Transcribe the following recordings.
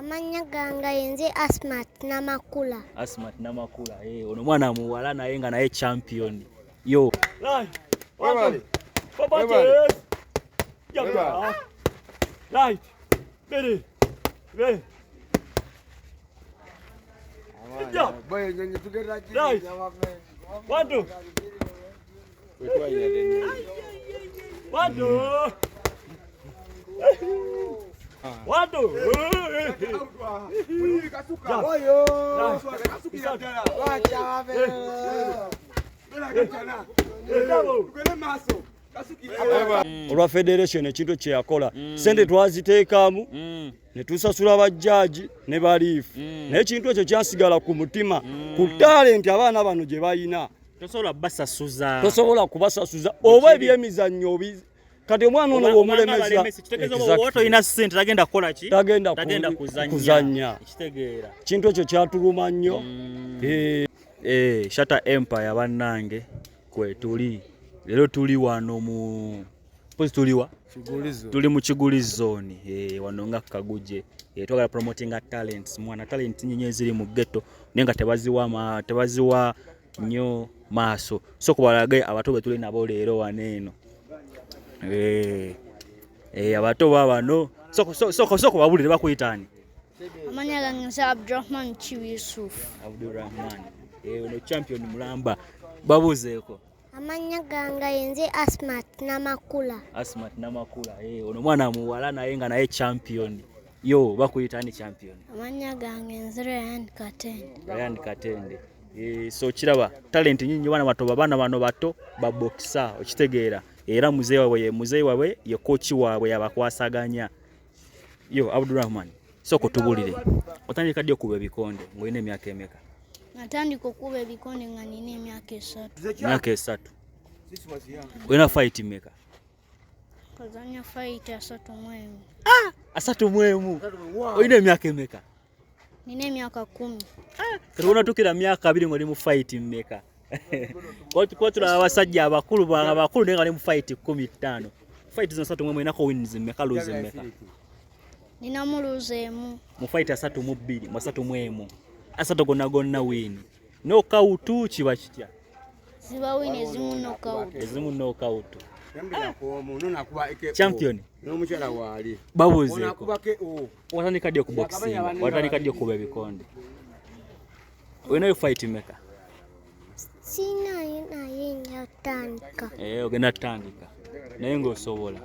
Amannya gange yenze Asmat Namakula. Asmat Namakula. Eh, ono mwana muwala naye nga naye champion. Yo. Right. One, two, four, five, six. Right. Biri. Biri. Right. One, two. One, two. One, two. Olwa federation ekintu kyeyakola sente twaziteekamu ne tusasula bajjaaji ne baliifu, naye ekintu ekyo kyasigala ku mutima ku talenti abaana bano gye balina. Tosobola basasuza. Tosobola kubasasuza oba ebyemizannyo kati omwana ono bw'omulemeza tolina ssente tagenda kukola ki? Tagenda Tagenda kuzannya. Kuzannya. Kitegeera. Kintu ekyo kyatuluma nnyo. Eh, Shatta Empire bannange kwe tuli. Leero tuli wano mu pozi tuliwa? Tuli mu Kiguli zone. Eh, wano nga Kaguje. Eh, twagala promoting talents. Mwana talent nyinyi eziri mu ghetto naye nga tebaziwa ma, tebaziwa nnyo maaso. So kubalage abato be tuli nabo leero wano eno. Eh, eh, abato babano. Soko soko soko babulire bakuyita ani? Amannya gange nze Abdurahman Kiwi Yusuf. Abdurrahman. Eh, ono champion mulamba. Babuzeeko. Amannya gange yenze Asmat Namakula. Asmat Namakula. Eh, ono mwana muwala naye nga naye champion. Yo, bakuyita ani champion? Amannya gange nze Ryan Katende. Ryan Katende. Eh, so kiraba talent nyingi bana bato bana bano bato ba boxer okitegeera. Era muzeeyi waabwe ye muzeeyi waabwe ye coach waabwe yabakwasaganya. Yo Abdurrahman, soko tubulire. Otandika ddi okuba ebikonde ng'olina emyaka emeka? Natandika okuba ebikonde nga nina emyaka 3. Emyaka 3. Olina fight mmeka? Kazanya fight 31. Ah, 31. Olina emyaka emeka? Nina emyaka 10. Ah, kati myaka 2 ng'oli mu fight mmeka? Kwa tulaba abasajja abakulu banga abakulu naye nga bali mu fight 15. Fight zino 31 olinako wins mmeka, lose mmeka? Ninamu lose emu. Mu fight 32, mu 31. Asatu gonna gonna win. Knockout kiba kitya? Ziba win ezimu knockout. Ezimu knockout. Champion. N'omukyala waali. Babuzeeko. Watandika ddi okuboxinga? Watandika ddi okuba ebikonde? Olinayo fight mmeka? Sinayo naye nja kutandika. Eh, ogenda kutandika. Naye ng'osobola.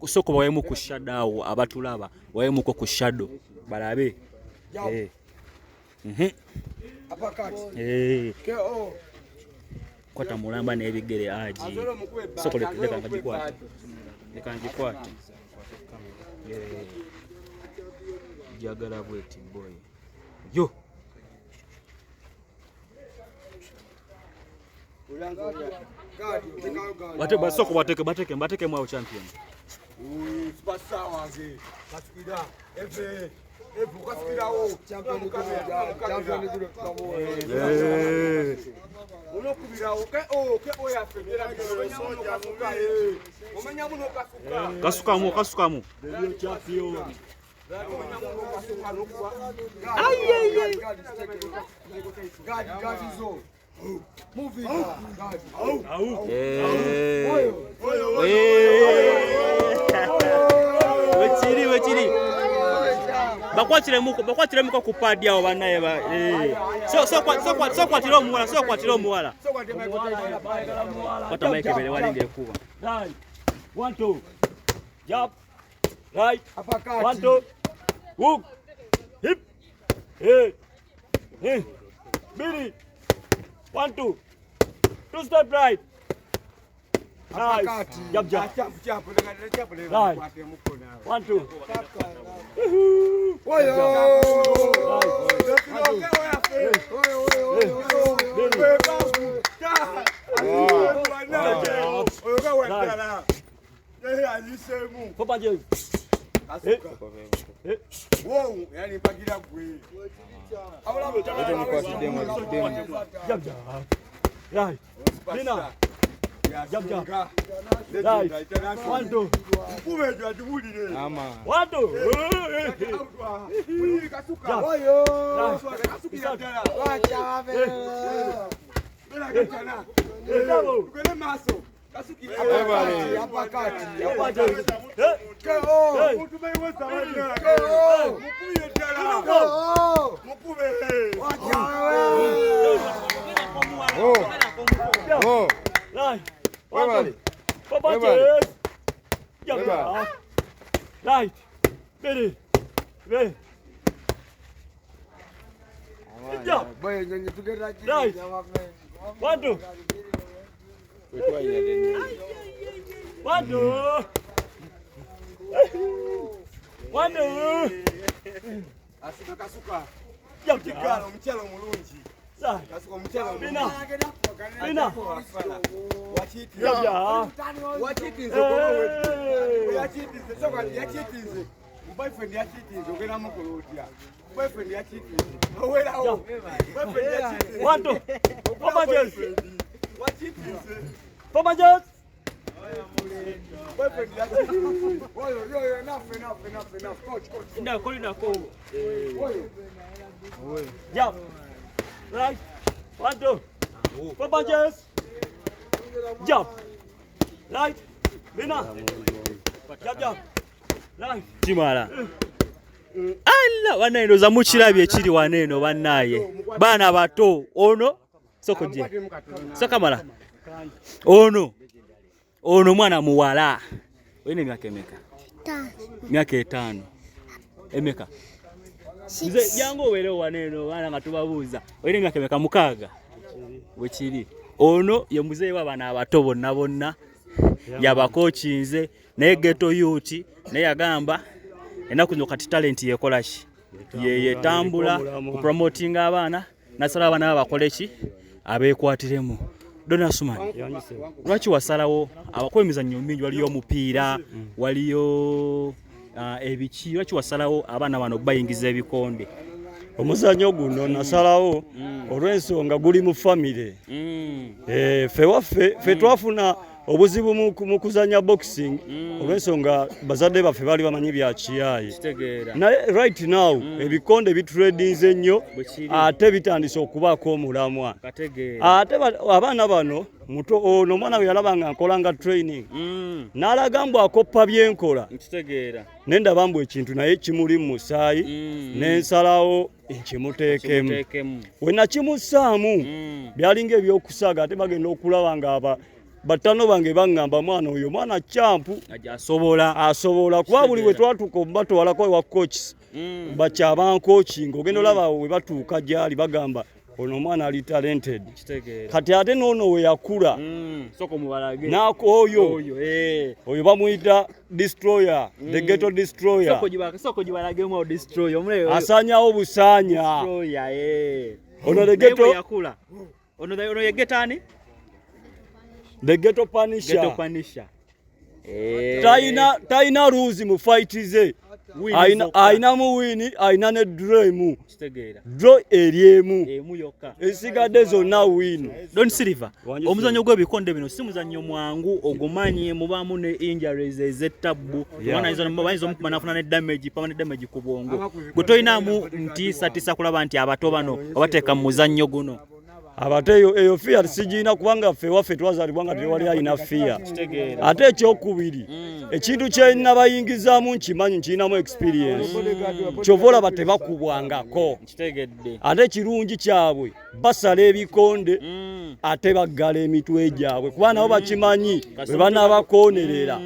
Soko bawemu ku shadow awo abatulaba, wawemuko ku shadow balabe. Eh. Eh. Kwata mulamba n'ebigere aji. Soko leka ngikwate. Leka ngikwate. Eh. Jagala bweti boy. Yo. Bate basoko bateke bateke bateke mwao champion. Superstar wange. Kasikira. Efe. Efe kasikirawo. Champion champion guno Eh. Onokubirawo ke o ke o ya federa omenya muno kasuka. Kasukamu kasukamu. Champion. Ai ai ai. Gadi gadi zo. Move it. Eh. Wekiri wekiri. Bakwatiremuko bakwatiremuko ku pad awo bannaye ba. So so kwa so kwa so kwatira omuwala so kwatira omuwala. Kwata mic ebere wali ng'ekuba. 9 1 2 jab right Uppercut. 1 2 hook hip hey hey biri 1 2 2 step right. Nice. Jab jab. Right. 1 2. Oyo. Four punches. Jab jab. Right. Nina. Jab jab. Right. 1 2. 1 2. Right. Ready. Ready. Right. 1 2. 1 2. 1 2. Asuka kasuka. Kigalo omukyala omulungi. Kasuka omukyala Bina. Bina. Wakiitinze yakiitinze soka yakiitinze. Boyfriend yakiitinze ogenda mukola otya? Boyfriend yakiitinze. Owerawo. Boyfriend yakiitinze. 1 2. Four Wakiitinze. 4 punches. Boyfriend yakiitinze. Oyo yo enough enough enough enough. Coach coach. Ndako ndako. Oyo. Jab. Right. 1 2. 4 punches. Jab. Right. Bina. Jab jab. Right. Kimala. Alla banaye ndoza mukirabye ekiri wano eno bannaye. Baana bato ono soko je. Sokamala. Ono. Ono mwana muwala. Olina emyaka emeka? 5. Myaka 5. Emeka? Nze jangu obeerewo wano eno baana nga tubabuuza. Olina emyaka emeka? 6. Bwekiri. Ono ye muzeeyi w'abaana abato bonna bonna. Yabakoochinze naye ghetto youth naye yagamba ennaku zino kati talent yekola ki? Yetambula kupromotinga abaana nasala abaana bakole ki? Abeekwatiremu. Donna Suman, lwaki wasalawo abakuba emizannyo mingi, waliyo omupiira, waliyo ebiki, lwaki wasalawo abaana bano bayingiza ebikonde? Omuzannyo guno nasalawo olw'ensonga guli mu famire. Ffe waffe ffe twafuna obuzibu mu kuzannya boxing olw'ensonga bazadde baffe baali bamanyi bya kiyaaye. Naye right now ebikonde bitradinze nnyo ate bitandise okubaako omulamwa. Ate abaana bano muto ono omwana bwe yalaba nga nkola nga training n'alaga mbu akoppa byenkola ne ndaba mbu ekintu naye kimuli mu musaayi ne nsalawo nkimuteekemu. We nakimussaamu byalinga ebyokusaaga ate bagenda okulaba nga batano bange baŋŋamba mwana oyo mwana champu asobola kuba buli we twatuuka omubatwalako ewa coaches bakyabankoochinga ogenda olaba we batuuka gy'ali bagamba ono omwana ali talented. Kati ate n'ono we yakula oyo oyo bamuyita destroyer, the ghetto destroyer. Asaanyawo busaanya. Ono the ghetto ono ye ghetto ani? The ghetto punisher. Ghetto punisher. Talina rules mu fight ze. Alina mu win, alina ne draw emu. Draw eri emu. Yokka. Esigadde zonna win. Don Silver, omuzannyo gw'ebikonde bino si muzannyo mwangu ogumanyi mubaamu ne injuries ez'ettabbu. Bayinza omukuba n'afuna ne damage, permanent damage ku bwongo. Gwe tolinaamu ntiisatiisa kulaba nti abato bano obateeka mu muzannyo guno. Abate eyo fear sigirina kubanga ffe waffe twazaalibwa nga tewali alina fear. Ate ekyokubiri ekintu kye nabayingizaamu nkimanyi nkirinamu experience. Kyova olaba tebakubwangako. Ate ekirungi kyabwe basala ebikonde ate baggala emitwe gyabwe kuba nabo bakimanyi bwe banaabakonerera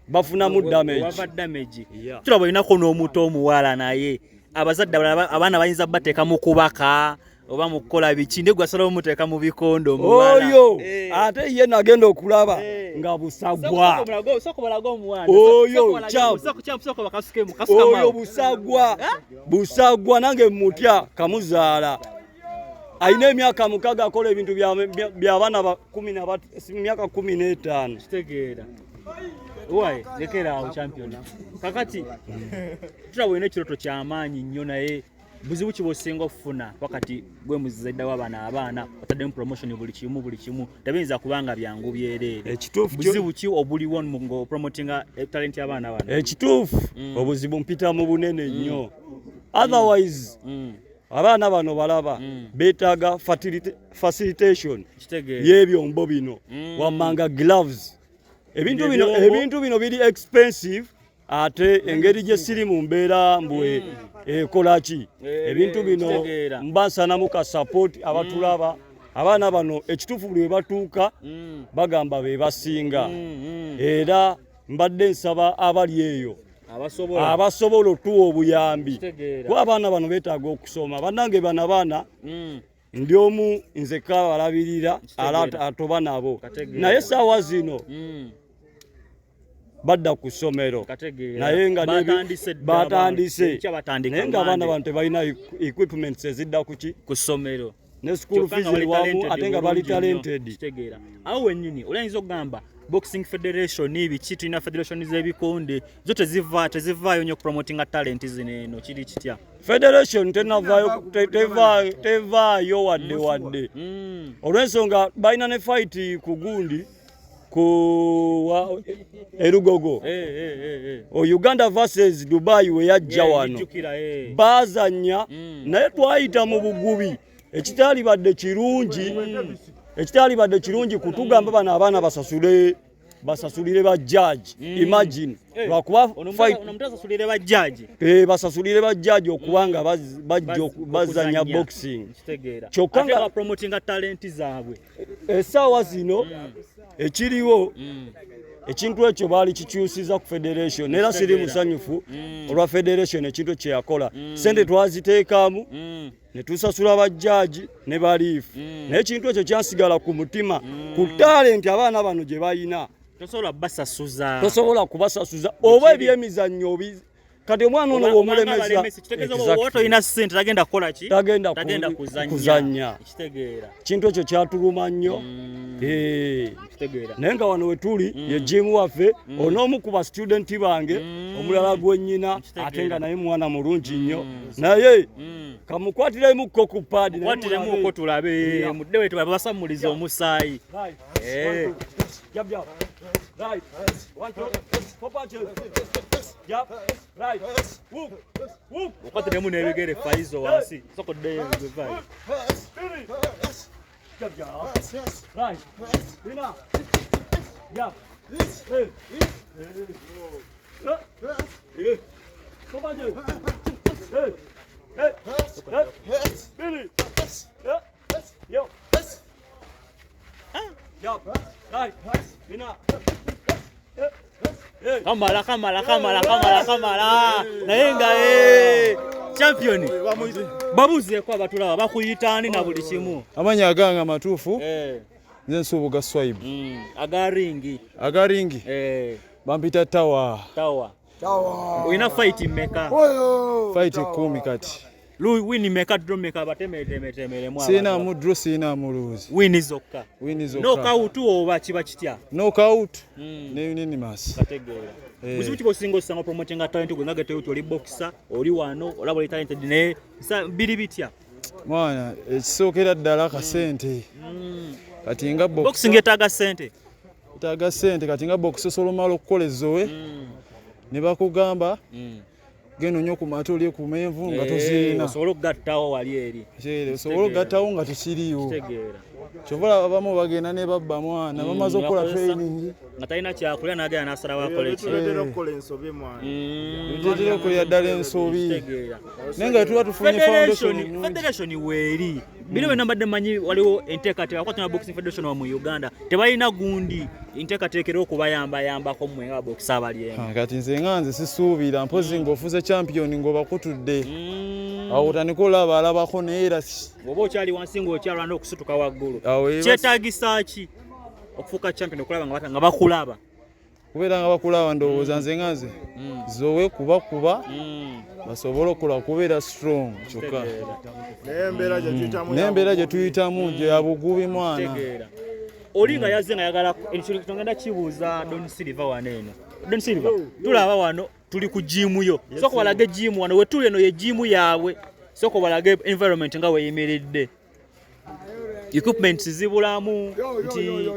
bafunamu damage. Tulaba olinako n'omuto omuwala naye abazadde abaana bayinza bateeka mu kubaka oba mukola biki ndi gwasalawo muteeka mu bikondo omuwala oyo ate ye nagenda okulaba nga busagwa oyo oyo busagwa busagwa nange mutya kamuzaala alina emyaka 6 akola ebintu by'abaana myaka 15. Kitegeera waye lekera awo champion. Kakati tulaba olina ekirooto ky'amaanyi nnyo naye buzibu ki bw'osinga okufuna wakati gwe muzadde w'abaana abaana otaddemu promotion buli kimu tebiyinza kubanga byangu byereere. Buzibu ki obuliwo ng'opromotinga talent y'abaana bano? Ekituufu obuzibu mpita mu bunene nnyo. Otherwise abaana bano balaba beetaaga facilitation y'ebyombo bino, wammanga gloves, ebintu bino, ebintu bino biri expensive, ate engeri gye siri mu mbeera mbwe ekola ki, ebintu bino mbasanamu ka support. Abatulaba, abaana bano ekituufu buli we batuuka bagamba be basinga. Era mbadde nsaba abali eyo abasobola otuwa obuyambi, kuba abaana bano beetaaga okusoma. Bannange, bano abaana ndi omu nzekka balabirira atoba nabo, naye essaawa zino badda ku ssomero, naye nga batandise, naye nga abaana bano tebalina equipments ezidda kuki? Ku ssomero. Ne school fees wamu, ate nga bali talented. Awo wennyini olayinza okugamba boxing federation biki, tulina federation z'ebikonde, zo tezivaayo nnyo promotinga talent zino eno, kiri kitya? Federation tenavaayo, tevaayo wadde olw'ensonga balina ne fight ku gundi ku erugogo o Uganda versus Dubai we yajja wano bazanya, naye twayita mu bugubi ekitaalibadde kirungi, ekitaalibadde kirungi kutugamba bano abaana basasule, basasulire ba judge. Imagine, lwakuba fight basasulire ba judge okubanga bajja bazanya boxing. Kyokka nga promotinga talent zaabwe. Essaawa zino ekiriwo, ekintu ekyo baali kikyusiza ku federation, era siri musanyufu olwa federation ekintu kye yakola. Sente twaziteekamu ne tusasula bajjaaji ne baliifu, naye ekintu ekyo kyasigala ku mutima ku talenti abaana bano gye balina. Tosobola kubasasuza. Tosobola kubasasuza oba ebyemizannyo. Kati omwana ono bw'omulemeza, tolina ssente, tagenda kukola ki? Tagenda kuzannya. Kintu ekyo kyatuluma nnyo. Naye nga wano wetuli ye gym waffe, onoomu ku ba student bange omulala gwennyina, ate nga naye mwana mulungi nnyo, naye kamukwatiremuko ku pad. Kwatiremu tulabe mudde wetu babasamuliza omusaayi. Jab, jab, right, one, two, four punches, jab, right, whoop, whoop. Okwatiremu n'ebigere Faizo wansi, sokoddeyo ebigere. Jab, jab, right, bina, jab, hey, hey, four punches, hey, hey, hey, Billy, yo, jab, right, bina. Kamala, kamala, kamala, kamala, kamala. Naye nga champion babuzeeko abatulaba bakuyita ani na buli kimu? Amannya agange amatuufu nze Nsubuga Swaibu. Agaringi. Agaringi bampita Tawa. Tawa. Olina fight mmeka? Fight 10 kati. Win meka, draw meka? Batemetemetemeremu. Siinaamu draw, siinaamu lose. Win zokka. Win zokka. Knockout oba kiba kitya? Knockout ne unanimous. Kategeera. Buzibu ki bw'osinga osanga promotinga talent gwe nga gete oli boxer, oli wano olaba oli talented, naye biri bitya? Mwana, ekisookera ddala kasente. Kati nga boxing etaaga ssente. Etaaga ssente. Kati nga box osobola omala okukola ezowe ne bakugamba genda onnyo ku mata olye ku menvu nga tozirina. Osobola okugattawo wali eri. Osobola okugattawo nga tekiriiwo. Kyova olaba abamu bagenda ne babba mwana, bamaze okukola training nga talina kyakulya n'agenda n'asalawo akola ki? Bituleetera okukola ensobi mwana. Bituleetera okukolera ddala ensobi. Naye nga tuba tufunye foundation. Federation weeri. Bino byonna mbadde mmanyi waliwo enteekateeka, kuba tulina boxing federation wa mu Uganda, tebalina gundi enteekateeka era okubayambayambako mmwe nga babokisa abali eno. Kati nze nga nze sisuubira, mpozi ng'ofuze champion ng'obakutudde. Awo otandika olaba alabako, naye era oba okyali wansi ng'okyalwana okusituka waggulu. Kyetaagisa ki okufuuka champion okulaba nga bakulaba? Kubeera nga bakulaba, ndowooza nze nga nze zowe kubakuba basobole okukola kubeera strong kyokka. N'embeera gye tuyitamu gye bugubi mwana. Oli nga yazze nga yagala ngenda kibuuza Don Silver wano eno. Don Silver, tulaba wano tuli ku gym yo. Sooka balage gym wano wetuli, eno ye gym yaabwe. Sooka balage environment nga weeyimiridde. Equipment zibulamu nti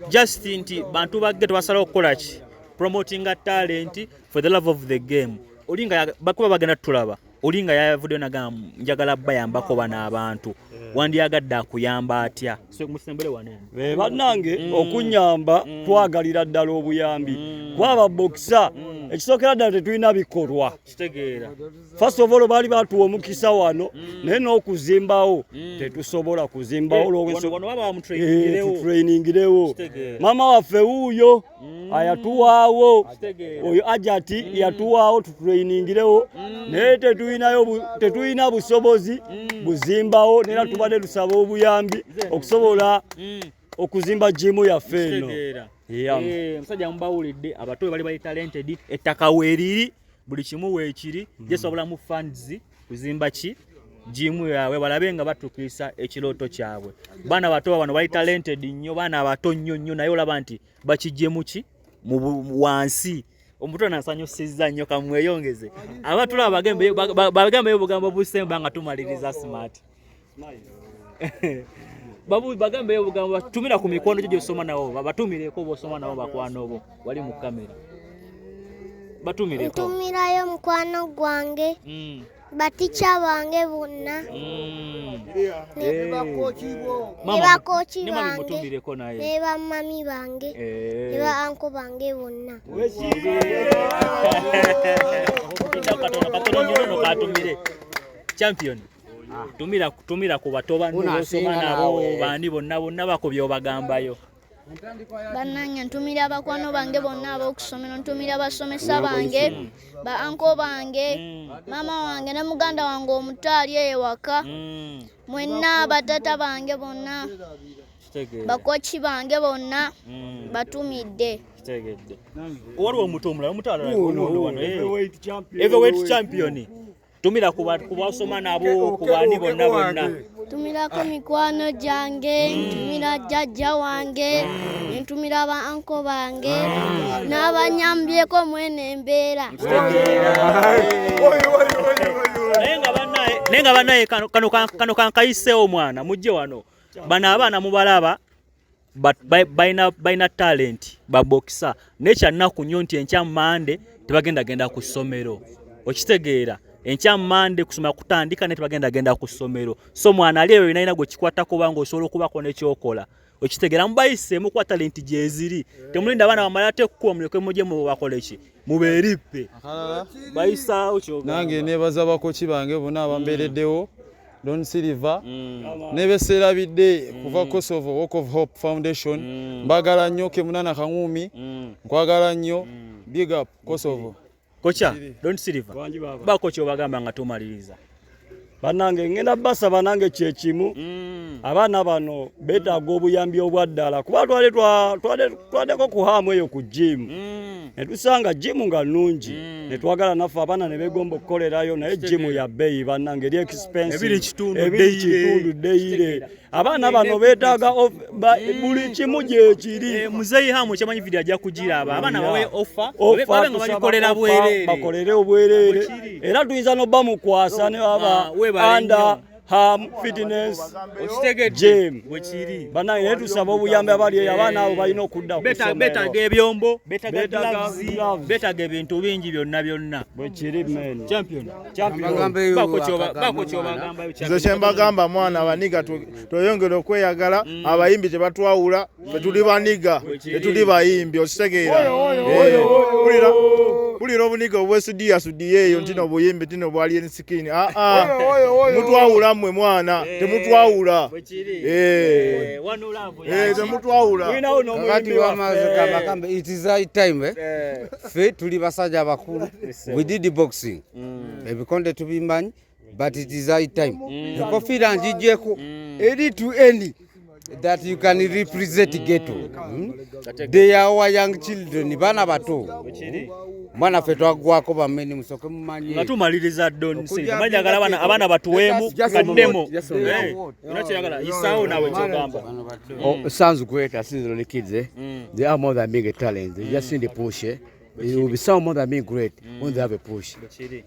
just nti bantu bagge tebasalawo okukola ki? Promotinga talent for the love of the game. Oli nga bakuba bagenda tulaba. Oli nga yavuddeyo nagamba njagala bayambako bano abantu, wandyagadde akuyamba atya? So musembere wano eno. Be bannange okunyamba twagalira ddala obuyambi kuba babokisa ekisookera ddala tetulina bikolwa. Kitegeera. First of all, baali batuwa omukisa wano, naye n'okuzimbawo tetusobola kuzimbawo olw'ensonga Wano waba wamutrainingirewo. Tutrainingirewo. Kitegeera. Maama waffe wuuyo ayatuwaawo. Kitegeera. Oyo ajati yatuwaawo tutrainingirewo, naye tetulina busobozi buzimbawo, nera tubadde tusaba obuyambi okusobola okuzimba jimu yaffe eno. Kitegeera. Yeah. Musajja mubawulidde, abato bali bali talented, ettaka weeriri, buli kimu weekiri, jesobolamu funds kuzimba ki jimu yaabwe, balabe nga batuukiriza ekirooto kyabwe. Baana bato bano bali talented nnyo, baana bato nnyo nnyo, naye olaba nti bakijje mu ki mu wansi. Omuto nasanyusizza nnyo, kamweyongeze. Abatulaba bagambeyo obugambo obusemba nga tumaliriza. Smart. Bagambeyo obugambo, tumira ku mikono gyo gyosoma nabo, batumireko bosoma nabo, bakwano bo wali mu kamera, batumireko. Ntumirayo mukwano gwange, batica bange bonna, ne bakochi Ne mami bange, mutumireko naye. Ne bamami bange, ne ba uncle bange bonna. Katono katono nnyo nno katumire. Champion, tumira tumira ku bato banno bosoma nabo, bandi bonna bonna bakubye obagambayo. Bannange, ntumira abakwano bange bonna ab'okusomero, ntumira abasomesa bange, ba uncle bange, maama wange ne muganda wange omuto ali eyo waka, mwenna, batata bange bonna, Kitegeera. bakochi bange bonna, batumidde. Kitegedde. Waliwo omuto omulala, omuto alala ono wano, heavyweight champion, tumira ku basoma nabo, ku bandi bonna bonna. Ntumirako mikwano gyange, ntumira jjajja wange, ntumira ba uncle bange n'abanyambyeko mwene embeera. Naye nga bannaye kano kankayiseewo mwana mujje wano. Bano abaana mubalaba balina talent, babokisa, naye kyannaku nnyo nti enkya Mande tebagenda genda ku ssomero. Okitegeera? Enkya Mande kusoma kutandika, naye tebagenda genda ku ssomero. So mwana ali eyo yinalina gwe kikwatako, obanga osobola okubako nekyokola. Okitegeera? Mubayise mukuba talent gyeziri, temulinda abaana bamala ate kukuba, muleke mujje mubakole ki, mubeerippe. Bayisaawo kyogamba. Nange nebaza bakoki bange bonna abambeereddewo, Don Silver nebeseerabidde kuva Kosovo Walk of Hope Foundation. Mbagala nnyo. Kemunana Kaŋumi, nkwagala nnyo. Big up Kosovo. Kocha Don Silver, Wangi baba. Baako kyobagamba nga tumaliriza. Bannange, ngenda basaba nange kyekimu. Abaana bano beetaaga obuyambi obwaddala, kuba twaddeko ku haamu eyo ku jimu ne tusanga jimu nga nnungi, ne twagala naffe abaana ne beegomba okukolerayo, naye jimu ya bbeeyi bannange, eri expensive. 2.5 Ebiri daily. kitundu daily. Abaana bano beetaaga buli kimu gyekiri. Muzeeyi Hamu kyamanyi video ajja kugiraba, abaana bawe offer, Offer, babe nga tusaba balikolera offer, bwereere. Bakolere obwereere. Bwekiri. Era tuyinza nobamukwasa ne baba Ah, weebale under nnyo. Ham Fitness Okitegedde? Gym. Bwekiri. Bannange, naye tusaba obuyambi abali eyo, abaana abo balina okudda ku ssomero. Beetaaga ebyombo, beetaaga Beetaaga gloves, gloves. beetaaga ebintu bingi byonna byonna. Bwekiri, men. Champion, Champion. baako kyobagambayo. Nze kyembagamba mwana, abaniga tweyongere okweyagala. Abayimbi tebatwawula, fe tuli baniga, tetuli bayimbi. Okitegeera? Eh, wulira obuniga obwesudiya sudiya eyo ntino obuyimbi tino bwa Alien Skin. Aa, mutwawula mmwe mwana, temutwawula. Bwekiri. Eh. One love. Eh, temutwawula. Tulinawo Kakati n'omuyimbi wamaaso waffe. kabagambe, it is high time, eh? Ffe tuli basajja abakulu, we did boxing, ebikonde tubimanyi, but it is high time enkofiira ngigyeko eri to any that you can represent ghetto. They are our young children, baana bato. Mwana ffe twagwako bameni, musoke mumanye. Nga tumaliriza, Don Okujja Silver, manyi njagala abaana batuweemu kaddemo. Onakyeyagala yisaawo naawe kyogamba. Oh, sounds great. I see the little kids. Eh? They are more than being a talent. They just need a push. Eh? It will be sound more than being great when they have a push.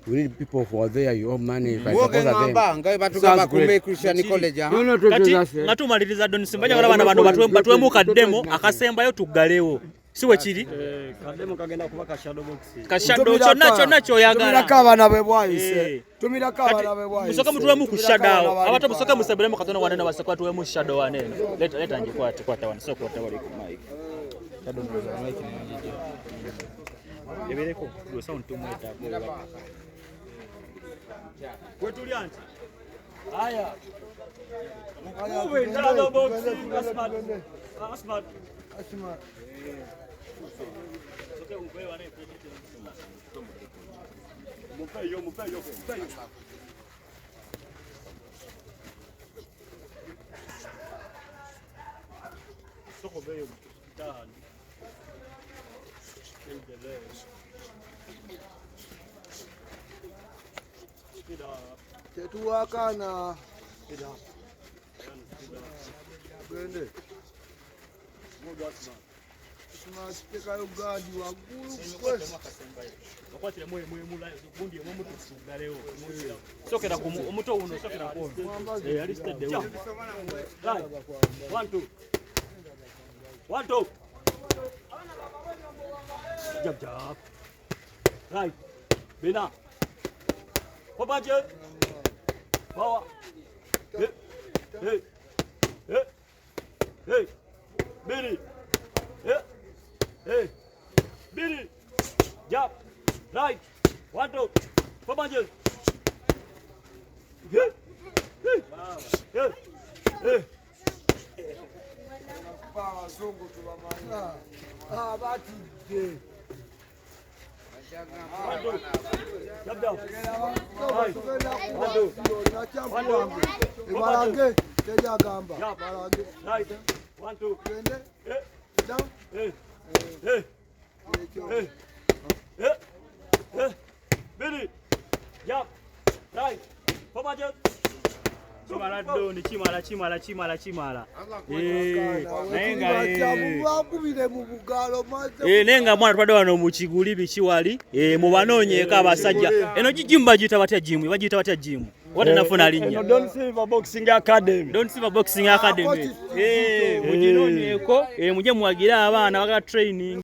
We need people who are there. You have money. You can support them. Ngamba nga batugamba Sounds great. kume Christian College, aha. No, no, no, Kati no, no. nga tumaliriza, Don Silver, njagala abaana bano batuweemu kaddemo akasembayo tuggalewo. Si bwe kiri? Kademo kagenda kuba ka shadow boxing. Ka shadow kyonna kyonna ky'oyagala. Tumirako abaana be bwayise. Eh. Tumirako abaana be bwayise. Musoke mutulemu ku Tumirako shadow abaana awo. bali Abato musoke bwayise. musabiremu katono wane na basooka batuwemu shadow wane eno. Leta leta ngikwate kwata wano sooka kwata wali ku mic. Shadow ndowooza mic nengijja. Ebereko gwe sound tumwetaaga. Kwetuli anti. Haya. Move shadow boxing Asmat. Asmat. Asmat. Mupeyo mupeyo mupeyo. Soko beyo tano. Tetuwakana. Gende. Tekayo gaadi waggulu kwe. Sokera ku omuto wuno sokera ku ono. Eh, ali steady wuno. Right. One, two. One, two. Jab, jab. Right. Bina. Popaje. Power. Hey. Hey. Hey. Hey. Biri. Hey. Hey. Biri. Jab. Right. One, two. Popaje. Hey. Hey. Hey. Hey. Abazungu tubamanyi. Ah, batidde. Jab down. Malange teri agamba. Jab. Malange. Right. One, two. Gende. Hey. Down. Hey. Hey. Ekyo. Hey. Hey. Hey. Biri. Jab. Right. Popaje. Kimala doni kimala kimala kimala kimala. Eh, naye nga eh. Bakubire mu bugalo maze. Eh, naye nga mwana tubadde wano mu Kiguli biki wali eh, mubanoonyeeko abasajja. Eno gimu bagiyita batya gimu? Bagiyita batya gimu? Oba tennafuna linnya? Eno Don Silver Boxing Academy. Don Silver Boxing Academy. Eh, muginoonyeeko, eh, mujye muwagire abaana bagala training.